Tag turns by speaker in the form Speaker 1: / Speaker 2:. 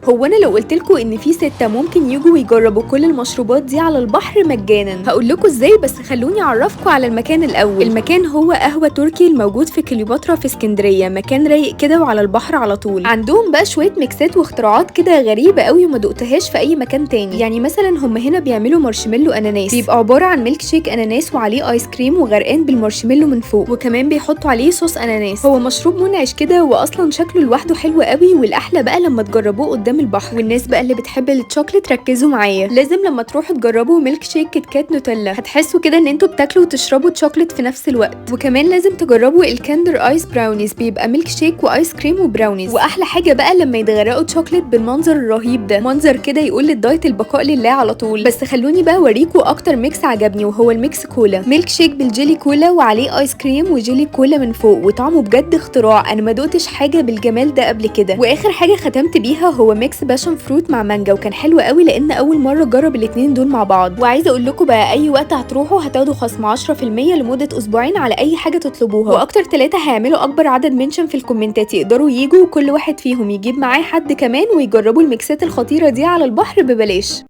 Speaker 1: هو انا لو قلت لكم ان في 6 ممكن يجوا ويجربوا كل المشروبات دي على البحر مجانا، هقول لكم ازاي، بس خلوني اعرفكم على المكان الاول. المكان هو قهوة تركي الموجود في كليوباترا في اسكندرية، مكان رايق كده وعلى البحر على طول. عندهم بقى شوية ميكسات واختراعات كده غريبة قوي وما دقتهاش في اي مكان تاني. يعني مثلا هم هنا بيعملوا مارشميلو اناناس، بيبقى عبارة عن ميلك شيك اناناس وعليه ايس كريم وغرقان بالمارشميلو من فوق، وكمان بيحطوا عليه صوص اناناس. هو مشروب منعش كده واصلا شكله لوحده حلو قوي، والاحلى بقى لما تجربوه قدام البحر. والناس بقى اللي بتحب الشوكليت ركزوا معايا، لازم لما تروحوا تجربوا ميلك شيك كيت كات نوتيلا، هتحسوا كده ان انتوا بتاكلوا وتشربوا شوكليت في نفس الوقت. وكمان لازم تجربوا الكاندر ice brownies، بيبقى ميلك شيك وايس كريم وبراونيز. واحلى حاجة بقى لما يتغرقوا شوكليت بالمنظر الرهيب ده، منظر كده يقول للدايت البقاء لله على طول. بس خلوني بقى اوريكم اكتر mix عجبني، وهو ال mix كولا، ميلك شيك بالجيلي كولا وعليه ايس كريم وجيلي كولا من فوق، وطعمه بجد اختراع، انا ما دقتش حاجة بالجمال ده قبل كده. واخر حاجة ختمت بيها هو mix passion fruit مع مانجا، وكان حلو قوي لان اول مرة اجرب الاتنين دول مع بعض. وعايزه اقول لكم بقى اي وقت هتروحوا هتاخدوا خصم 10% لمدة اسبوعين على اي حاجة تطلبوها، واكتر 3 هيعملوا اكبر عدد mention في الكومنتات يقدروا يجوا، وكل واحد فيهم يجيب معاه حد كمان ويجربوا الميكسات الخطيرة دي على البحر ببلاش.